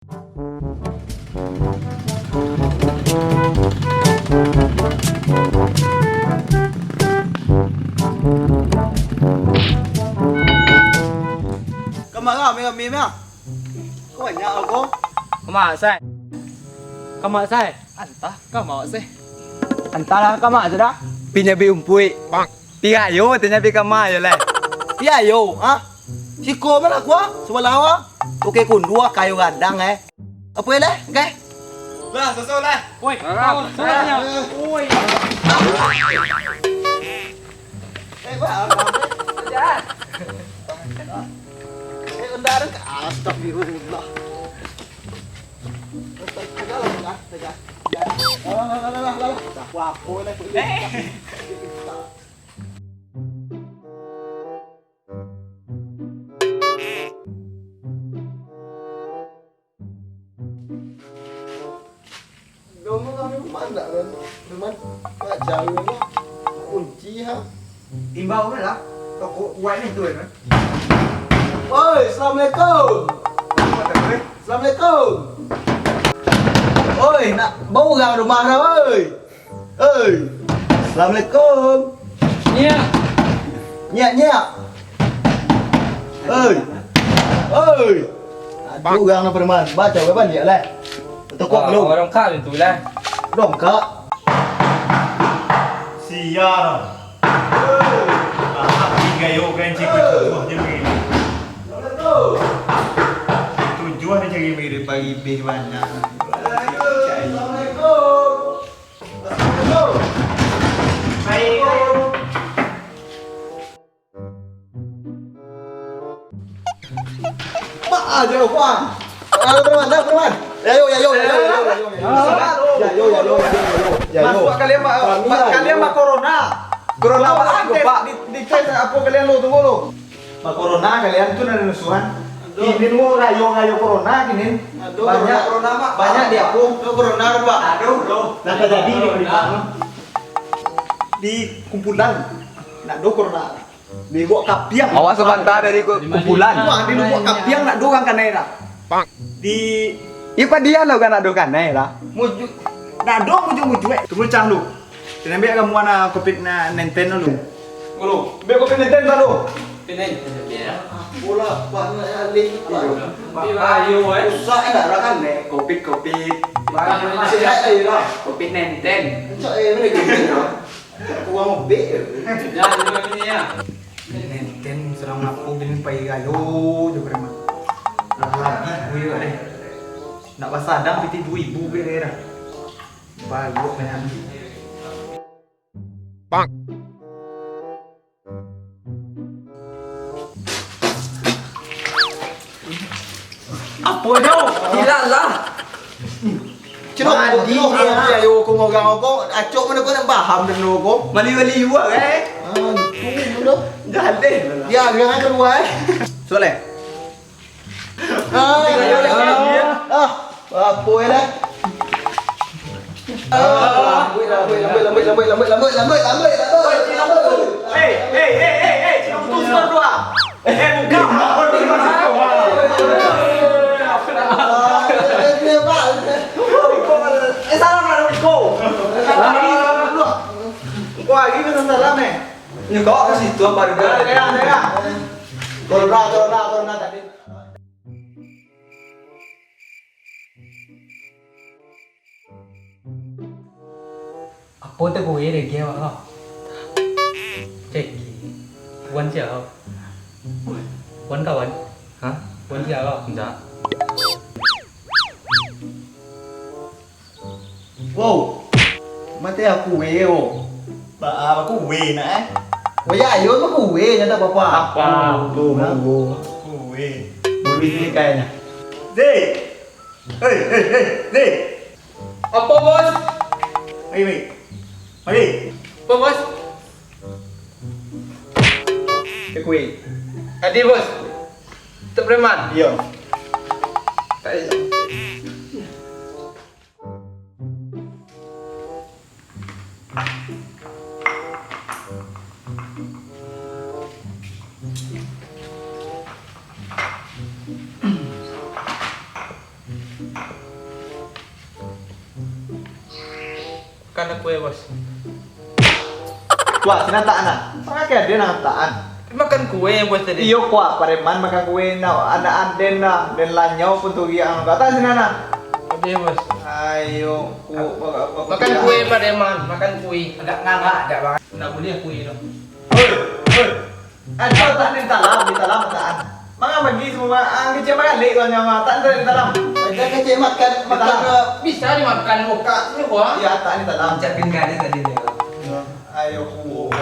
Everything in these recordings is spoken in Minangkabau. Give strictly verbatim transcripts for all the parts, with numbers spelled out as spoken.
Kamara, meh, meh, meh. Kok banyak ko? Kamak sai. Kamak sai. Antah, kamak sai. Antahlah, kamak sudah. Pi nyabi umpuik. Pi rayo, tu nyabi kama yo lai. Pi rayo, ha? Siko mah lah kua, sabalah wa. Oke, kundua kayu gadang, eh. Apa yo lai? Oke. Lah, susul lah. Woi, kau, susulnya. Woi. Eh, bah, abang. Jangan. Eh, kendaraan ke, astagfirullah. Tegak lah, tegak, tegak. Lah, lah, lah, lah, lah, lah. Dah, apa lah, apa lah. Eh. Domo kami rumah ndak, kan? Rumah ndak jauh, kan? Kunci, ha? Imbau lah. Toko kuat ni tu, kan? Oi, assalamualaikum. Apa tak, oi? Assalamualaikum. Oi, nak bau urang rumah dah, oi. Oi. Assalamualaikum. Nyiak. Nyiak, nyiak. Oi. Oi. Aduh, urang nak preman. Baca, baliak lah. Tokok lu. Orang kak itu lah. Dongkak. Sial. Tapi gayo kan cikgu tujuh je mirip. Tujuh ni cari mirip pagi lebih banyak. Assalamualaikum. Assalamualaikum. Mak aja, Bang. Ah, preman, dah, preman. Ya, yo, ya, yo, ya, yo, ya, yo, ya, yo. Ya, yo, ya, yo, ya, yo, ya, yo. Masuk kalian, Pak. Kami, Pak, ya, kalian, yo. Pak, corona. Corona, Pak, Pak, di, di tes apa kalian lu? Tunggu lu. Pak, corona kalian tu nak nusuhan. Aduh. Ini lu rayo-rayo corona gini. Aduh, banyak, corona, Pak. Banyak di aku. Aduh, corona, Pak. Aduh, aduh. Nak terjadi di, di, di kumpulan. Nak do corona. Di Lubuk Kapiang. Awas sabanta dari ku-, kumpulan. Wah, di Lubuk Kapiang nak do urang kanai dah. Di Ipa dia lo kan nak do kanai dah. Muju-, nak do muju-muju, eh. Tunggu cang lu. Kena ambil kamu anak covid na-, nenten lu. Lu, ambil covid nenten tak lu? Covid nenten, ya. Bola, apa nak alih? Iyo. Ayo, eh. Usah, eh, nak kan, eh. Covid, covid. Masih naik lagi lah. Covid nenten. Cak, eh, boleh covid lah. Kurang lebih. Jangan dulu ini ya. Nenten serang aku gini pai gayo je preman. Lah lagi gue yo deh. Nak basadang piti dua ribu be deh dah. Bayo penyanyi. Bang. Apo nyo? Hilang lah. Cino, mandi cino, dia. Ayo, ko ngorang ko, acok mano ko nak paham dan ko. Mali-mali juo, eh. Ah, itu mano. Jaleh. Dia agak kalua, eh. Soleh. Ah, ah, apo lah? Ah, lambai, lambai, lambai. Hei, hei, hei, hei, hei, Cino Putu, Cino Putu, ah. Eh, buka. Eh, salam lah, Riko. Kau lagi kena salam, eh. Ini kau ke situ apa harga? Corona, corona, corona tadi. Apo tu kue lagi awak kau? Cek. Wan sia kau? Wan kawan? Hah? Wan sia kau? Indak. Wow. Mati aku weo. Ba, aku we nak, eh. Oh ya, ayo tu aku we, nyata apa-apa. Apa? Aku we. Bulu ini kayaknya. Zee. Hei, hei, hei, Zee. Apo, Bos? Mari, mari. Mari. Apo, Bos? Cekui. Adi, Bos. Tok preman. Iyo. Tak ada. Makan kue, Bos. Wah, sini tahan ah. Pakai dia nang tahan. Makan kue, Bos, tadi. Iyo, kuah pareman makan kue, nah, anak aden, nah, den lanyau pun tu riak, nah. Kata sini, nah. Oke, Bos. Ayo, ku, makan kue, pareman, makan kue. Agak ngangak, agak bang. Ndak buliah kue tu. Hei, hei. Aduh, tak ada dalam, di dalam, tak ada. Mangan bagi semua, ah, kecil mangan lek kau nyawa, tak ada di dalam. Macam kecil makan, makan, bisa dimakan, buka semua. Ya, tak ada dalam. Macam pinggan ni tadi ni. Ya, ayo, ku.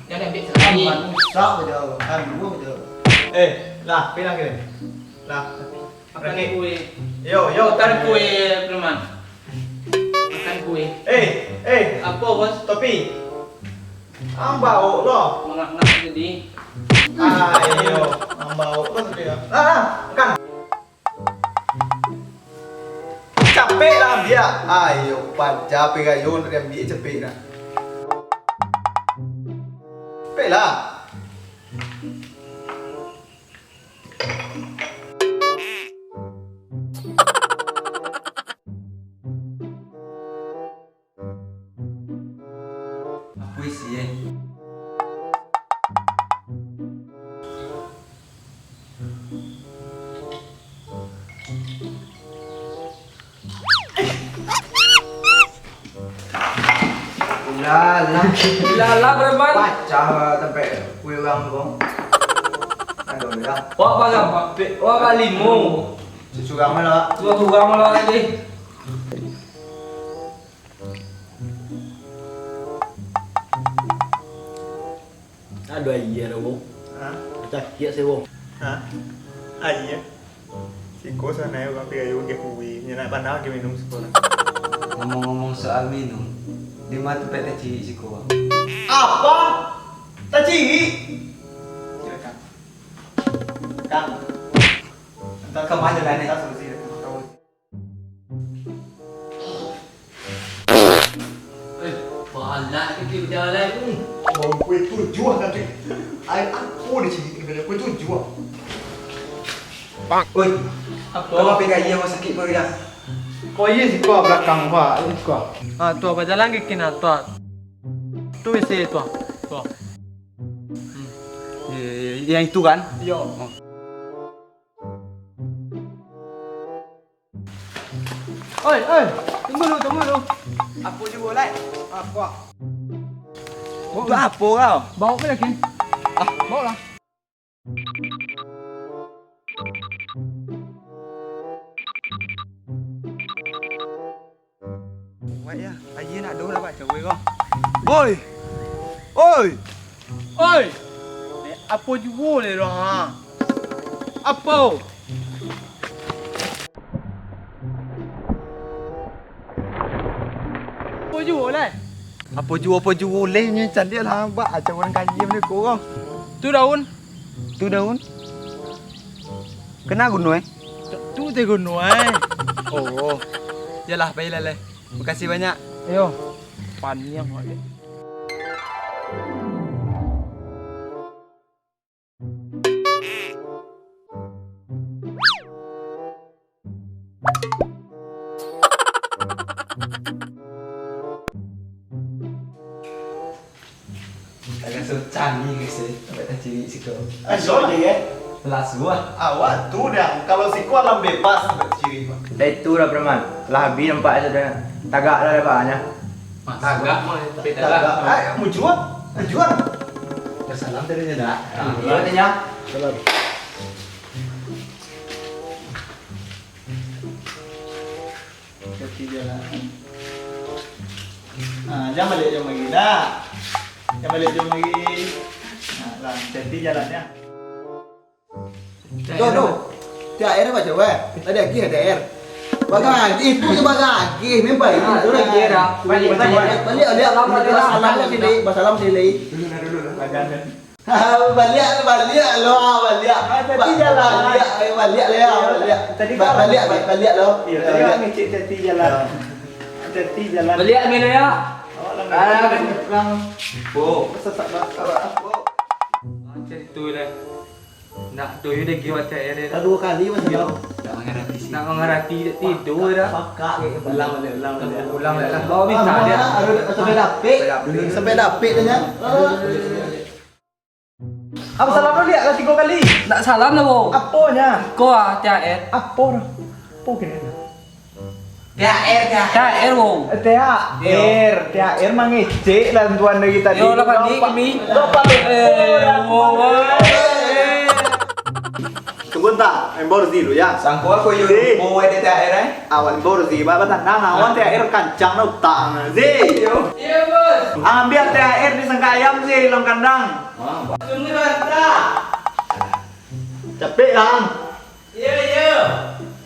Jangan ambil sekali. Rusak aja, kan, dua aja. Eh, lah, pinang kini. Lah. Makan kue. Yo, yo. Makan kue, Preman. Makan kue. Eh, eh. Apo, Bos? Topi. Ang baok lo. Mangak-ngak tadi. Ayo, ang baok lo tadi. Ah, ah, makan. Capek lah ambiak. Ayo, paja pirayo nak diambiak capek nak. Capek lah. Apo isi, eh? Ulala. Ulala, Preman. Pacah tampek kue urang tu. Aduh, dah. Wak bagam, Pak. Wak balimo. Surang lah. Surang lah tadi. Aduh, aia dah, Bong. Hah? Sakik asa, Bong. Hah? Aia? Siko sanai urang pirayo geh kuih, nyo nak bana geh minum siko lah. Ngomong-ngomong soal minum, di ma tampek tacirik siko, Bang? Apa? Tacirik? Silakan. Kang. Ka ma jalan ni? Minta solusi, Kang. Eh, balak kecil jalan ni. Bang, kue tujuah tadi. Ai, aku di sini kena kue tujuah. Bang, oi. Apo? Kau pegang iya, mau sakit kau dah. Kau iya siko belakang, Pak. Ini siko. Ah, tu, bajalan ke kina, tu. Tu isi tu. Tu. Hmm. Eh, yang itu kan? Iyo. Oh. Oi, oi, tunggu dulu, tunggu dulu. Apo juo lai? Apo? Untuak apo kau? Baok ka lagi. Ah, baoklah. Kuat ya, aia nak doh lah, Pak, cawe kau. Oi! Oi! Oi! Eh, apo juo lai urang, ha? Apo? Apo juo lai? Apo juo, apo juo lai, nyo caliak lah, Pak. Acau urang kaji bana ko, kau. Tu daun. Tu daun. Kena guno, eh? Tu, tu teh guno, eh. Oh. Yalah, pailah, lai. Makasih banyak. Ayo. Paniang awak ni. Agak susah ni, guys, eh. Sampai tacirik siko. Ah, so ni, eh? Lah, suah. Awak tu dah, kalau siko alam bebas, tacirik, Pak. Dah itu dah, Preman. Lah habis nampak sudah. Tagak lah, dah, Pak, nya. Tagak, mah, tapi tagak. Tagak. Ah, mujua. Mujua. Dah salam tadi nya, dah? Ah, iya, tanya. Salam. Kaki jalan. Ah, jan baliak jauah lagi, dah. Jan baliak jauah lagi. Nah, lah, hati-hati jalannya. Doh, doh. T H R apa coba? Tadi agih T H R. Bagagih, itu tu bagagih. Memang itu lagi dah. Baliak, baliak. Baliak, baliak. Salam sini, basalam sini. Dulu lah, dulu lah. Baliak, baliak lo, baliak. Ah, tadi jalan. Baliak, eh, baliak lah, baliak. Tadi ba-, baliak, ba-, baliak lo. Iya, tadi baliak. Orang ngecek tadi jalan. Ya. Tadi jalan. Baliak, Milo, ya. Awak lah. Ah, kan. Bang. Bu. Sesak, Bang. Awak, Bu. Macam tu lah. Nak doyo daging awak T H R dah. Dah dua kali, Mas, yo. Nak mangarati, dah tidur dah. Pakak, pakak, ulang balik, ulang balik. Ulang balik lah. Oh, minta dia. Sampai dapik. Sampai dapik dah, nyo. Apa salam lu, liak lah tigo kali. Nak salam lah, Wo. Aponyo? Ko ah, T H R. Apo dah? Apo kini? T H R, T H R. T H R, Wo. T H R, T H R mangecek lah tuan dari tadi. Yo, lah, Pak, ni kami. Lo, Pak, eh, Wo, Wo. Tunggu tak, Embor Zi lu ya. Sangko aku yo Zi. Bo ada T H R, eh? Awak Embor Zi, ba-, batanang, awan T H R kancang lah utak, Zi. Iyo. Iyo, Bos. Ambiak T H R di sangka ayam, Zi, di dalam kandang. Tunggu sebentar. Capek, Lang. Iyo, iyo.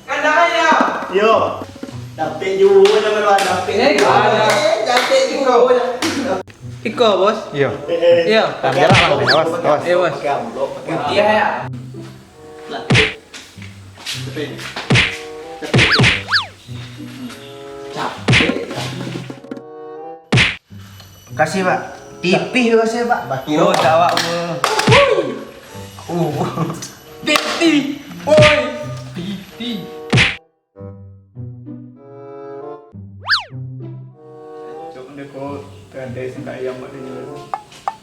Kandang ayam. Iyo. Capek juo, jangan lupa capek. Eh, capek juo. Iko, Bos. Iyo. Eh, eh. Iyo. Nah, jalan, Lang. Awas, awas. Iyo, Bos. Pakai amplop, pakai amplop. Putiah, ya? Lah. Capek. Capek. Capek. Kasih, Pak. Tipih tu kasih, Pak. Bakiro. Oh, tak, Pak. Oh. Piti. Oi. Piti. Cok, dia ko tadi sangka ayam buat dia.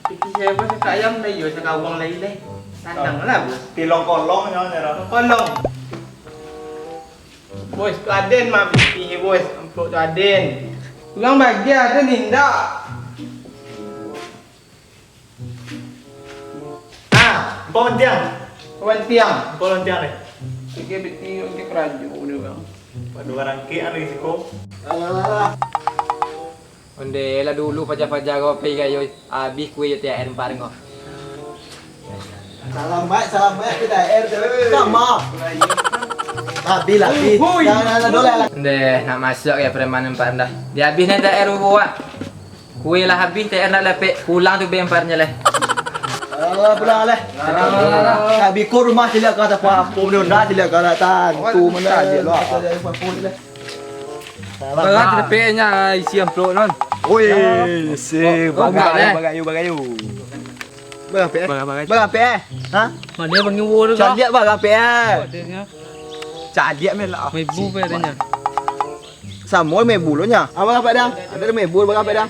Piti siapa sangka ayam dah, iyo, sangka uang lagi deh. Tandang lah, Bos. Tilong kolong nyo, nyo. Kolong. Bos, tu aden mah piti, Bos. Amplop tu aden. Ulang bagi aden indak. Ah, ampau tiang. Ampau tiang. Ampau tiang deh. Tiga piti, tiga karajo deh, Bang. Pado barangkek ari siko. Alah, alah, alah. Onde lah dulu paja-paja ko pai gayo, abih kue jo T H R ampar ko. Salamat, salamat, T H R tu. Kama. Abih lah, abih. Hui. Jangan, jangan, dolah lah. Ndeh, nak masuak ya preman ampar ndah. Diabih nih T H R bubuak. Kue lah abih, T H R nak dapek. Pulang tu be amparnyo leh. Alah, pulang leh. Alah, alah, alah. Abih ko rumah ciliak ka, apa-apa pun ndak ciliak ka, tantu mana. Salah. Barang tu dapeknyo isi amplop non. Oi, isi bagayo, bagayo, bagayo. Barang dapek, eh? Barang, barang. Barang dapek, eh? Ha? Mana panggil wo tu? Caliak barang dapek, eh? Caliak meh lah. Mebu pe adanya. Samo mebu lo nya. Apa dapek dah? Ada mebu barang dapek dah?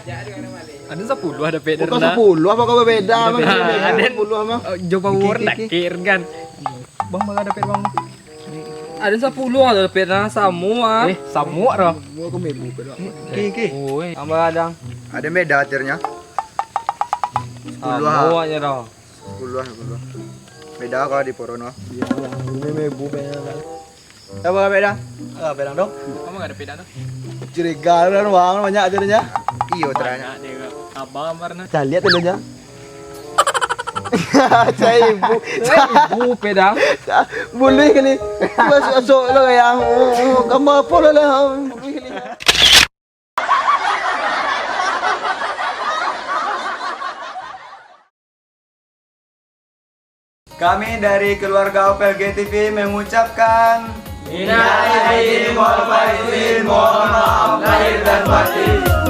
Ada sapuluah dapek dah. Bukan sapuluah, apa kau beda? Ada sapuluah mah. Jo power nak kir kan. Bang, barang dapek, Bang. Ada sapuluah lah dapek dah, samo ah. Eh, samo dah. Samo ke mebu ke dah? Oke, oke. Oi. Tambah kadang. Ada beda atirnya. Samo aja dah. Sapuluah, sapuluah. Beda kalau di Porono. Iya, Bang. Ini mebu banyak lah. Apa beda? Apa beda dong? Kamu gak ada beda tuh? Curiga kan, Bang, banyak atirnya. Iyo, ternyata. Banyak dia, Kak. Abang, Bang. Caliak tu nya. Cai ibu. Ibu peda. Boleh kali. Masuk-masuk lah yang. Oh, oh, gambar apa lah lah. Boleh kali. Kami dari keluarga Opel G T V mengucapkan minal aidin wal faizin, mohon maaf lahir dan batin.